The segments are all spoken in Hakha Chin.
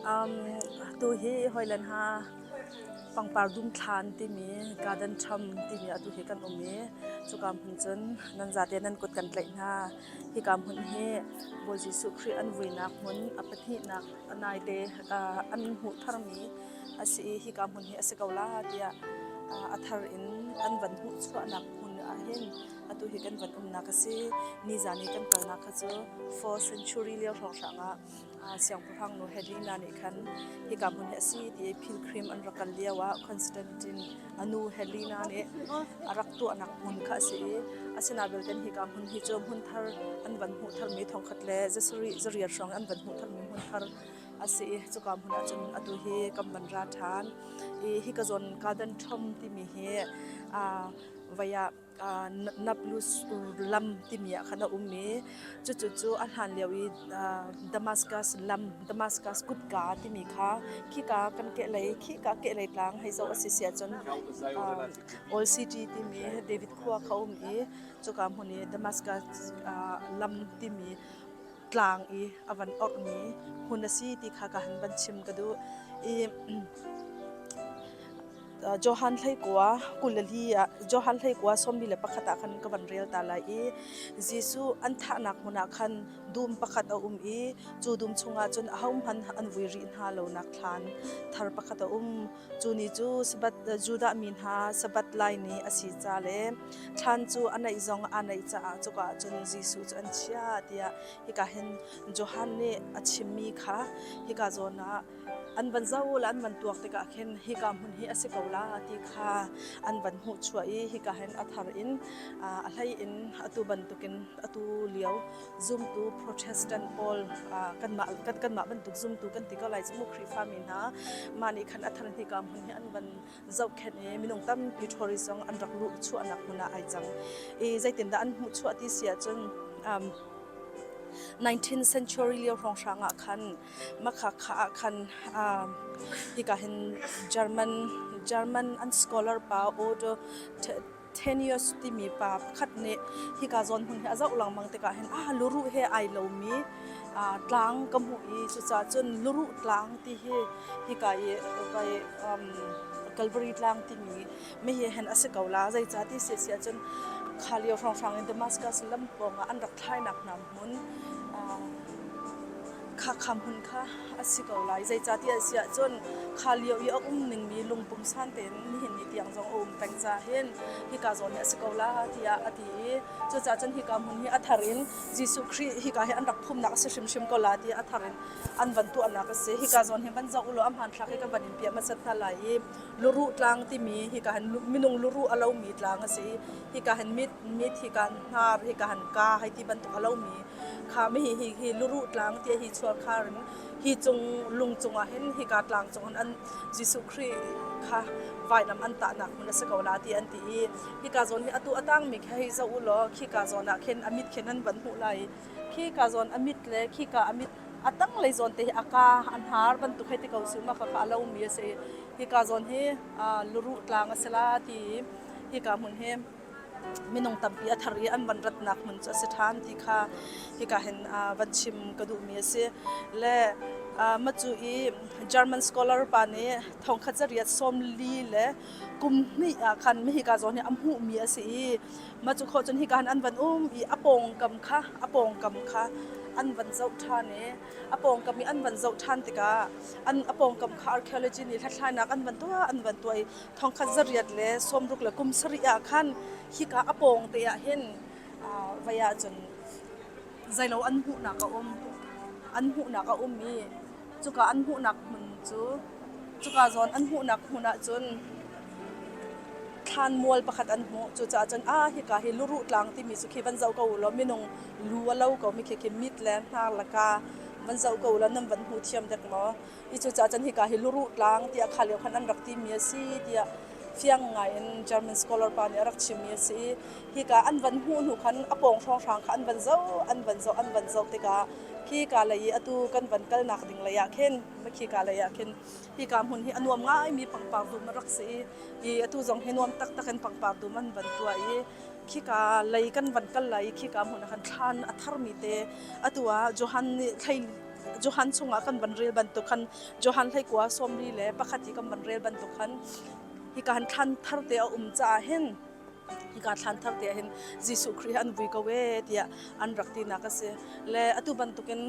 Tu hi hawilen ha pangpar dum thlan timi garden ṭham timi atu hi kan um i cuka hmun cun nan zate nan kut kan tlaih hna. Hika hmun hi Bawi Jesuh Khrih an vuinak hmun a pahnihnak a naite an hmuh tharmi a si i hika hmun hi a si ko la tiah a thar in an van hmuhchuahnak hmun ah hin atu hi kan van umnak a si. Nizan i kan kalnak kha cu 4th century lio hrawnghrang ah siangpahrang nu Helena nih khan hika hmun hi a si ti i pilgrim an rak kal lio ah Constantine a nu Helena nih a rak tuahnak hmun kha a si i asinain belte hika hmun hi cu hmun thar an van hmuh tharmi thongkhat le zasarih zariat hrawng an van hmuh tharmi hmun thar a si i cuka hmun ah cun atu hi kan van ra ṭhan i hika zawn garden ṭhom timi hi vai ah Nablus lam timi ah khan a um i cucu cu a hlan lio i Damascus lam Damascus kutka timi kha khika kan kehlei khika kehlei tlang hei zoh a si si ahcun Old City timi David khua kha a um i cuka hmun i Damascus lam timi tlang i a van orhmi hmun a si ti kha ka han van chim ka duh i Johan hleikua 24 ah Johan hleikua 41 ah khan ka van rel ta lai i Jesuh an thahnak hmun ah khan dum pakhat a um i cu dum chungah cun ahohmanh an vui rih hna lonak thlan thar pakhat a um. Cu ni cu Sabbath Judah mi hna Sabbath lai ni a si ca le thlan cu a naih zong aa naih caah cuka ah cun Jesuh cu an chiah tiah hika hin Johan nih a chimmi kha hika zawn ah an van zoh le an van tuak tikah khin hika hmun hi a si ko la ti kha an van hmuhchuah i hika hin a thar in a hlei in atu bantukin atu lio zumtu Protestant pawl kanmah kanmah bantuk zumtu kan ti ko lai cu mu Khrihfami hna mah nih khan a thar hika hmun hi an van zohkhenh i minung tampi tourist zong an rak luh chuahnak hmun ah ai cang i zeitindah an hmuhchuah ti si ahcun 19th century lio hrawnghrang ah khan Makha kha ah khan hika hin German German an scholar pa Otto Thenius timi pa pakhat nih hika zawn hmun hi a zoh lengmang tikah hin ah luruh he ai lomi tlang ka hmuh i cucaah cun luruh tlang ti hi hika i vai Calvary tlang timi mi hi hen a si ko la zeicah ti si si ahcun kha lio hrawnghrang in Damascus lam pawng ah an rak thlainak hna hmun kha kha hmun kha a si ko lai zeicah ti a si ahcun kha lio i a um ningmi lungpungsan tein nihin ni tiang zong a um peng ca hin hika zawn hi a si ko la tiah a ti i cucaah cun hika hmun hi a thar in Jesuh Khrih hika hi an rak phumnak a si hrimhrim ko la tiah a thar in an van tuahnak a si hika zawn hi van zoh u law a hmanthlak hi ka van in piah hmasat hna lai i luruh tlang timi hika hin minung luruh a lomi tlang a si hika hin mit mit hika hnar hika hin ka hei ti bantuk a lomi kha mi hi hi hi luruh tlang ti hi chual khar in hi cung lung cungah hin hika tlang cung in an Jesuh Khrih kha vainam an tahnak hmun a si ko la ti an ti i hika zawn hi atu a tangmi kha hei zoh u law khika zawn ah khin a mit khin an van hmuh lai khika zawn a mit le khika a mit a tanglei zawn te hi a ka an har bantuk hei ti ko su ma kha kha a lomi a si hika zawn hi luruh tlang a si la ti hika hmun hi minung tampi a thar i an van ratnak hmun cu a si ṭhan ti kha hika hin van chim ka duhmi a si. Le macu i German scholar pa nih thongkhat zariat 40 le kum hnih ah khan hika zawn hi a hmuhmi a si i macu khawh cun hika hin an van um i a pawngkam kha a pawngkam kha an van zoh ṭhan i a pawngkam i an van zoh ṭhan tikah an a pawngkam kha archaeology nih hlathlainak an van tuah an van tuah i thongkhat zariat le 60 le kum sarih ah khan hika a pawng te ah hin vei ahcun zeilo an hmuhnak a um an hmuhnak a um i cuka an hmuhnak hmun cu cuka zawn an hmuhnak hmun ahcun thlanmual pakhat an hmuh cucaah cun ah hika hi luruh tlang timi cu khi van zoh ko u law minung lu a lo ko mi khi khi mit le hnar le ka van zoh ko u law nan van hmu thiam dek maw I cucaah cun hika hi luruh tlang tiah kha lio khan an rak timi a si tiah fiang ngai in German scholar pa nih a rak chimmi a si i hika an van hmuh hnu khan a pawng hrawnghrang kha an van zoh an van zoh an van zoh tikah khika lei i atu kan van kalnak ding lei ah khin khika lei ah khin hika hmun hi a nuam ngaimi pangpar dum a rak si i atu zong hi nuam taktak in pangpar dum an van tuah i khika lei kan van kal lai i khika hmun ah khan thlan a tharmi te atu ah Johan nih thlei. Johan chungah kan van rel bantuk khan Johan hleikua sawmli le pakhat i kan van rel bantuk khan hika han thlan thar te a um caah hin hika thlan thar te ah hin Jesuh Khrih an vui ko ee tiah an rak tinak a si. Le atu bantukin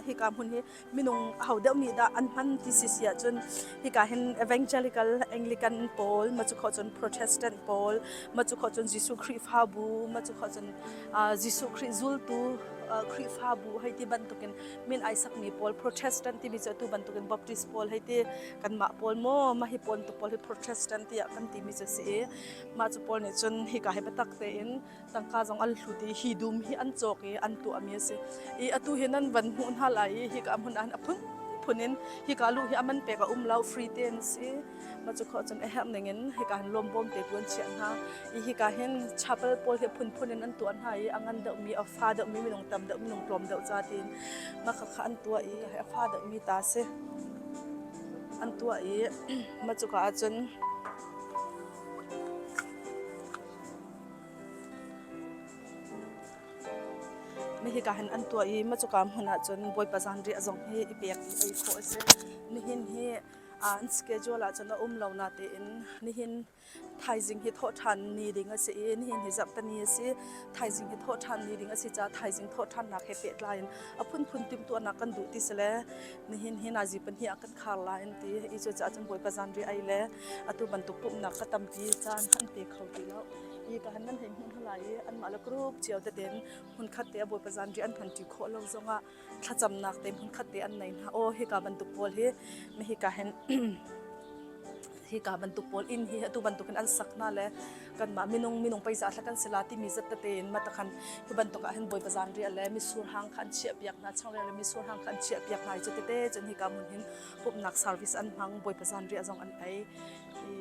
hika hmun hi minung aho deuh nih dah an hman ti si si ahcun hika hin Evangelical Anglican pawl ma cu khawh cun Protestant pawl ma cu khawh cun Jesuh Khrihfabu ma cu khawh cun Jesuh Khrih zultu Khrihfabu hei ti bantukin min ai sakmi pawl Protestant timi cu atu bantukin Baptist pawl hei ti kanmah pawl maw mah hi pawl tu pawl hi Protestant tiah kan timi cu a si i mah cu pawl nih cun hika hi biatak tein tangka zong an hlut i hi dum hi an cawk i an tuahmi a si i atu hi nan van hmuh hna lai i hika hmun ah a phunphun in hika luh hi a man pek a um lo free te an si mah cu khawh cun a herh ning in hika hin lawmbawm te tu an chiah hna i hika hin chapel pawl hi phunphun in an tuah hna i a ngan deuhmi a fa deuhmi minung tam deuh minung tlawm deuh ca tiin mah kha an tuah i a fa deuhmi ta si an tuah i mah cuka ahcun Hika hin an tuah i macuka hmun ah cun Bawipa zanriah zong hi i pek i ei khawh a si. Nihin hi an schedule ah cun a um lo natein nihin thaizing hi thawhṭhan ni ding a si i nihin hi zarhteni a si. Thaizing hi thawhṭhan ni ding a si caah thaizing thawhṭhannak he pehtlai in a phunphun timhtuahnak kan duh ti si le nihin hi nazi pahnih ah kan khar lai an ti i cucaah cun Bawipa zanriah ei le atu bantuk pumhnak kha tampi caan an pe kho ti lo. Hi ka han nan hei hmuh hna lai i anmah le group cio tete in hmunkhat te a Bawipa zanriah an hmanṭi khawh lo zongah thlacamnak te hmunkhat te an nei hna. Aw hika bantuk pawl hi hika hin hika bantuk pawl inn hi atu bantukin an sak hna le kanmah minung minung peiza thla kan si la timi zat tete in matakhan hi bantuk ah hin Bawipa zanriah le misur hang kha an chiah piak hna changreu le misur hang kha an chiah piak hna i cu tete cun hika hmun hin pumhnak service an hmang Bawipa zanriah zong an ei i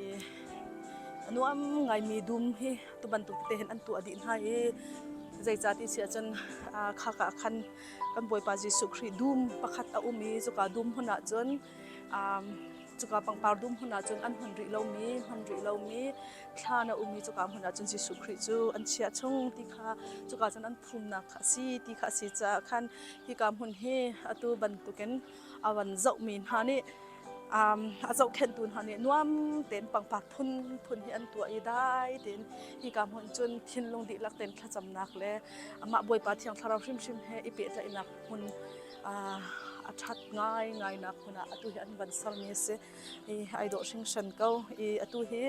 a nuam ngaimi dum hi tu bantuk tete hin an tuah dih hna i zeicah ti si ahcun khaka ah khan kan Bawipa Jesuh Khrih dum pakhat a um i cuka dum hmun ah cun cuka pangpar dum hmun ah cun an hman rih lomi hman rih lomi thlan a um i cuka hmun ah cun Jesuh Khrih cu an chiah chung ti kha cuka cun an phumnak kha a si ti kha a si caah khan hika hmun hi atu bantukin a van zohmi hna nih a zohkhenhtu hna nih nuam tein pangpar phunphun hi an tuah i dai tein hika hmun cun thinlung dihlak tein thlacamnak le amah Bawipa Thiang Thlarau hrimhrim he i pehtlaihnak hmun a ṭhat ngaingainak hmun ah atu hi an van sermi a si i ai dawh hringhran ko i atu hi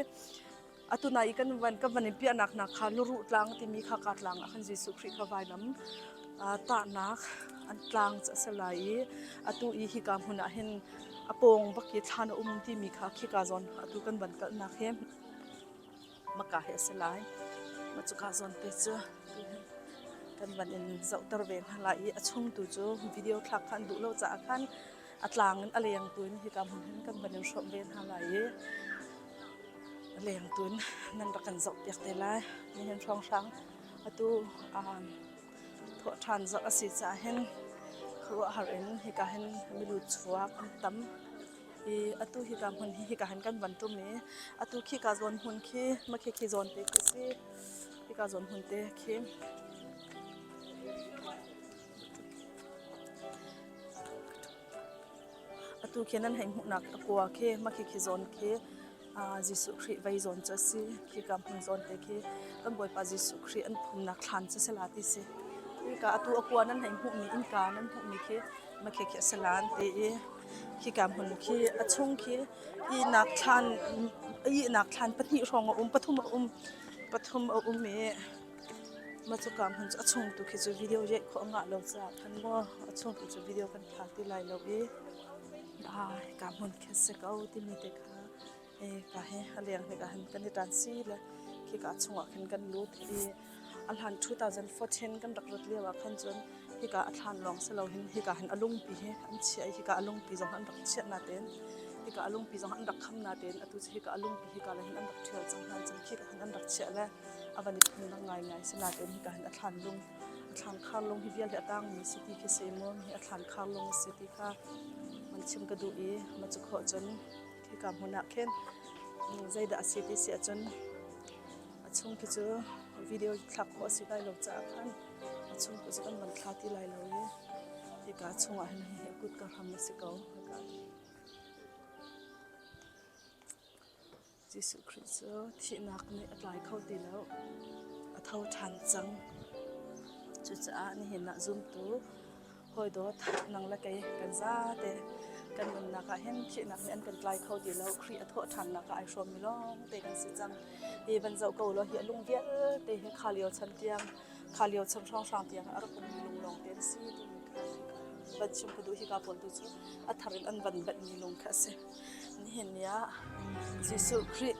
atu nai i kan van kan van in piahnak hna kha luruh tlang timi kha ka tlang ah khan Jesuh Khrih kha vailam tahnak an tlang cu a si lai i atu i hika hmun ah hin a pawng bak i thlan a um timi kha khika zawn atu kan van kalnak hi maka hi a si lai mah cuka zawn te cu kan van in zohter ve hna lai i a chung tu cu video thlak kha an duh lo caah khan a tlang in a leng tu in hika hmun hin kan van in hrawmh ve hna lai i a leng tu in nan rak kan zoh piak te lai nihin hrawnghrang atu thawh ṭhan zarh a si caah hin khuaruahhar in hika hin milu chuak an tam i atu hika hmun hi hika hin kan van ṭum i atu khika zawn hmun khi makhi khi zawn te khi si hika zawn hmun te khi Atu khi nan hei hmuhnak a kua khi makhi khi zawn khi Jesuh Khrih vei zawn cu a si. Khika hmun zawn te khi kan Bawipa Jesuh Khrih an phumnak thlan cu si la ti si. Hika atu a kua nan hei hmuhmi innka nan hmuhmi khi makhi khi a si la an ti i khika hmun khi a chung khi ihnak thlan ihnak thlan pahnih hrawng a um pathum a um pathum a um i Mah cuka hmun cu a chung tu khi cu video riah khawh a ngah lo caah khan maw a chung tu cu video kan thla ti lai lo i hika hmun khi a si ko timi te kha hika hi a leng hika hin kan i ṭan si le khika chungah khin kan lut i a hlan 2014 kan rak rat lio ah khan cun hika a thlan lawng si lo hin hika hin a lungpi hi an chiah i hika a lungpi zong an rak chiah natein hika a lungpi zong an rak kham natein atu cu hika a lungpi hika le hin an rak ṭhial cang hna cun khika hin an rak chiah le a van i phungdang ngaingai sinain hika hin a thlan lung a thlan khar lung hi vialte a tangmi si ti khi si maw hi a thlan khar lung a si ti kha man chim ka duh i ma cu khawh cun hika hmun ah khin zeidah a si ti si ahcun a chung khi cu video thlak khawh a si lai lo caah khan a chung cu kan van thla ti lai lo i. Hika chungah hin hihi kutka hram a si ko. Hika Jesuh Khrih cu thihnak nih a tlai kho ti lo. A tho ṭhan cang. Cucaah nihin ah zumtu hawi dawt nang le kei kan zate kan nunnak ah hin thihnak nih an kan tlai kho ti lo. Khrih a thawh ṭhannak ah ai hrawmmi lawngte kan si cang. Hi van zoh ko law hi a lung vialte hi kha lio chan tiang kha lio chan hrawnghrang tiang a rak ummi lung lawngte an si timi kha van chim ka duh. Hika pawl tu cu a thar in an van benhmi lung kha a si. Nihin ni ah Jesuh Khrih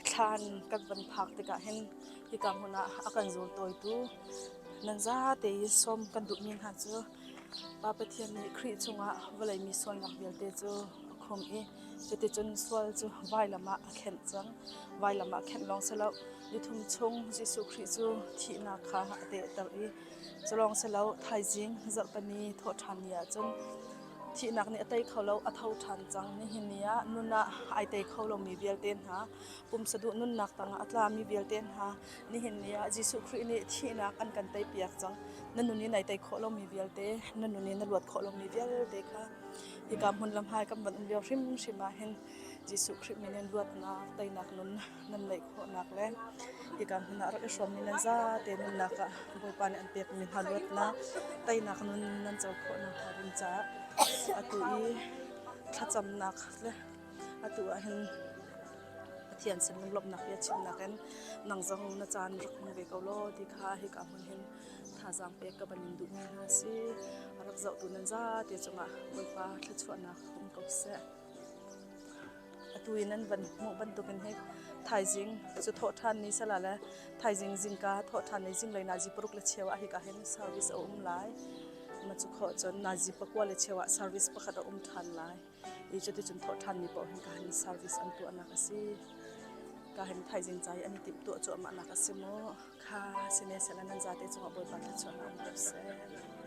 thlan kan van phak tikah hin hika hmun ah a kan zultawitu nan zate i sawm kan duhmi hna cu Pa Pathian nih Khrih chungah vawlei mi sualnak vialte cu a khumh i cuticun sual cu vailam ah a khenh cang. Vailam ah khenh lawng si lo, nithum chung Jesuh Khrih cu thihnak kha a tehter i cu lawng si lo, thaizing zarhpini thawhṭhan ni ahcun Thihnak nih a tei kho lo, a tho ṭhan cang. Nihin ni ah nun ah ai tei kho lomi vialte hna, pumsa duh nunnak tangah a tlami vialte hna, nihin ni ah Jesuh Khrih nih thihnak an kan teipiak cang. Na nun in ai tei khawh lomi vialte, na nun in na luat khawh lomi vialte kha hika hmun lamhai kan van um lio hrimhrim ah hin Jesuh Khrih min in luatnak, teinak nun nan neih khawhnak le hika hmun ah rak i hrawmmi nan zate nunnak ah Bawipa nih an pekmi hna luatnak, teinak nun nan co khawhnak hnga ding caah atu i thlacamnak le atu ah hin Pathian sin lunglawmhnak bia chimnak in nang zong na caan rak hmang ve ko law ti kha hika hmun hin thazaang pek ka van in duhmi hna si. A rak zohtu nan zate cungah Bawipa thluachuahnak um ko seh. Atu in an van hmuh bantukin hi thaizing cu thawhṭhan ni sala le thaizing zingka thawhṭhan ni zinglei nazi paruk le cheu ah hika hin service a um lai. Ma cu khawh cun nazi pakua le cheu ah service pakhat a um ṭhan lai. I cuticun thawhṭhan ni paoh hin ka hin service an tuahnak a si. Ka hin thaizing ca i an i timhtuah cuahmahnak a si mu. Kha sine sela nan zate cungah Bawipa thluachuahnak um ko seh.